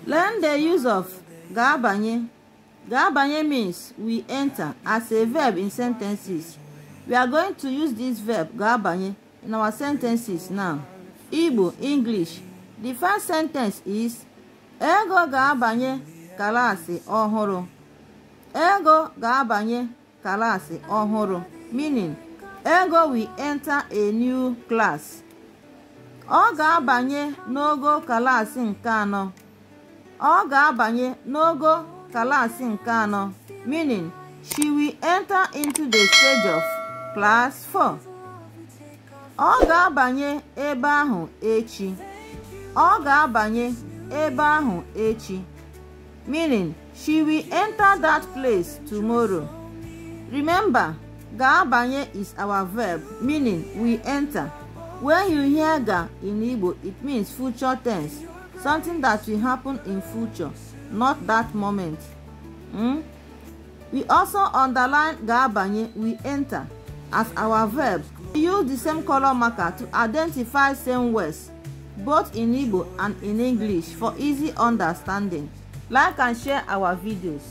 Learn the use of ga-abanye. Ga-abanye means we enter as a verb in sentences. We are going to use this verb ga-abanye in our sentences now. Igbo, English. The first sentence is Ego ga-abanye klaasị ọhụrụ. Ego ga-abanye klaasị ọhụrụ, meaning Ego will enter a new class. Ọ ga-abanye n'ogo klaasị nke anọ. Ọ ga-abanye n'ogo klaasị nke anọ, meaning she will enter into the stage of class 4. Ọ ga-abanye ebe ahụ echi. Ọ ga-abanye ebe ahụ echi, meaning she will enter that place tomorrow. Remember, ga-abanye is our verb, meaning we enter. When you hear ga in Igbo, it means future tense, something that will happen in future, not that moment. We also underline ga-abanye, we enter, as our verb. We use the same color marker to identify same words, both in Igbo and in English, for easy understanding. Like and share our videos.